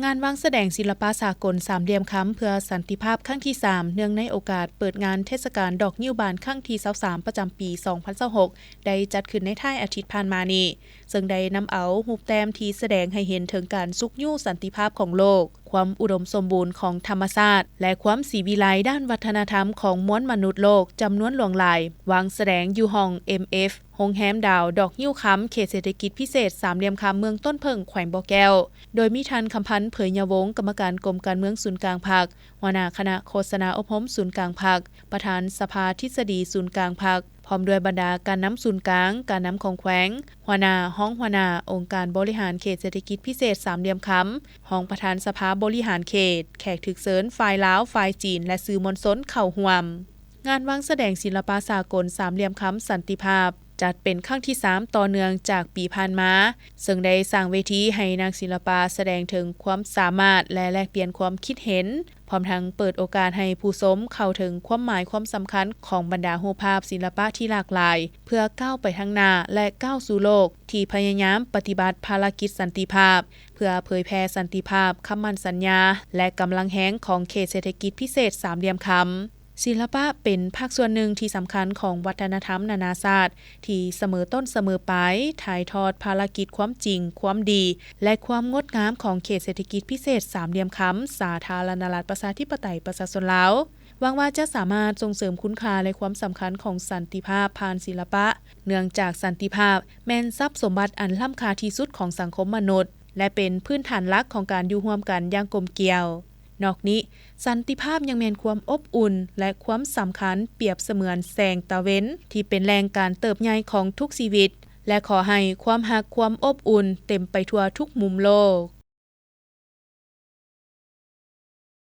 ງານວາງສະແດງສິລະປະສາກົນສາມຫຼ່ຽມຄຳເພື່ອສັນຕິພາບຄັ້ງທີສາມ ເນື່ອງໃນໂອກາດເປີດງານເທດສະການດອກງິ້ວບານຄັ້ງທີຊາວສາມ ປະຈຳປີສອງພັນຊາວຫົກ ໄດ້ຈັດຂຶ້ນໃນທ້າຍອາທິດຜ່ານມານີ້, ເຊິ່ງໄດ້ນຳເອົາຮູບແຕ້ມທີ່ສະແດງໃຫ້ເຫັນເຖິງການຊຸກຍູ້ສັນຕິພາບຂອງໂລກ, ຄວາມອຸດົມສົມບູນຂອງທຳມະຊາດ ແລະ ຄວາມສີວິໄລດ້ານວັດທະນະທຳຂອງມວນມະນຸດໂລກຈຳນວນຫຼວງຫຼາຍ ວາງສະແດງຢູ່ຫ້ອງ ເອັມເອັຟ ໂຮງແຮມດາວດອກງິ້ວຄຳ ເຂດເສດຖະກິດພິເສດສາມຫຼ່ຽມຄຳ ເມືອງຕົ້ນເຜິ້ງ ແຂວງບໍ່ແກ້ວ, ໂດຍມີທ່ານ ຄຳພັນ ເຜີຍຍະວົງ ກຳມະການກົມການເມືອງສູນກາງພັກ, ຫົວໜ້າຄະນະໂຄສະນາອົບຮົມສູນກາງພັກ, ປະທານສະພາທິດສະດີສູນກາງພັກ, ພ້ອມດ້ວຍບັນດາການນຳສູນກາງ, ການນຳຂອງແຂວງ, ຫົວໜ້າ, ຮອງຫົວໜ້າອົງການບໍລິຫານເຂດເສດຖະກິດພິເສດສາມຫຼ່ຽມຄຳ, ຮອງປະທານສະພາບໍລິຫານເຂດ, ແຂກຖືກເຊີນຝ່າຍລາວ, ຝ່າຍຈີນ ແລະ ສື່ມວນຊົນເຂົ້າຮ່ວມ. ງານວາງສະແດງສິລະປະສາກົນສາມຫຼ່ຽມຄຳສັນຕິພາບ ຈັດເປັນຄັ້ງທີສາມຕໍ່ເນື່ອງຈາກປີຜ່ານມາ, ເຊິ່ງໄດ້ສ້າງເວທີໃຫ້ນັກສິລະປະສະແດງເຖິງຄວາມສາມາດ ແລະ ແລກປ່ຽນຄວາມຄິດເຫັນ, ພ້ອມທັງເປີດໂອກາດໃຫ້ຜູ້ຊົມເຂົ້າເຖິງຄວາມໝາຍຄວາມສຳຄັນຂອງບັນດາຮູບພາບສິລະປະທີ່ຫຼາກຫຼາຍ ເພື່ອກ້າວໄປທາງໜ້າ ແລະ ກ້າວສູ່ໂລກທີ່ພະຍາຍາມປະຕິບັດພາລະກິດສັນຕິພາບ ເພື່ອເຜີຍແຜ່ສັນຕິພາບ, ຄຳໝັ້ນສັນຍາ ແລະ ກຳລັງແຮງຂອງເຂດເສດຖະກິດພິເສດສາມຫຼ່ຽມຄຳ. ສິລະປະເປັນພາກສ່ວນໜຶ່ງທີ່ສຳຄັນຂອງວັດທະນະທຳນານາຊາດ ທີ່ສະເໝີຕົ້ນສະເໝີປາຍ ຖ່າຍທອດພາລະກິດຄວາມຈິງ, ຄວາມດີ ແລະ ຄວາມງົດງາມຂອງເຂດເສດຖະກິດພິເສດສາມຫຼ່ຽມຄຳ ສາທາລະນະລັດ ປະຊາທິປະໄຕ ປະຊາຊົນລາວ. ຫວັງວ່າຈະສາມາດສົ່ງເສີມຄຸນຄ່າ ແລະ ຄວາມສຳຄັນຂອງສັນຕິພາບຜ່ານສິລະປະ, ເນື່ອງຈາກສັນຕິພາບແມ່ນຊັບສົມບັດອັນລ້ຳຄ່າທີ່ສຸດຂອງສັງຄົມມະນຸດ ແລະ ເປັນພື້ນຖານຫຼັກຂອງການຢູ່ຮ່ວມກັນຢ່າງກົມກຽວ. ນອກນີ້, ສັນຕິພາບຍັງແມ່ນຄວາມອົບອຸ່ນ ແລະ ຄວາມສຳຄັນປຽບສະເໝືອນແສງຕາເວັນ ທີ່ເປັນແຫຼ່ງການເຕີບໃຫຍ່ຂອງທຸກຊີວິດ ແລະ ຂໍໃຫ້ຄວາມຮັກຄວາມອົບອຸ່ນເຕັມໄປທົ່ວທຸກມຸມໂລກ.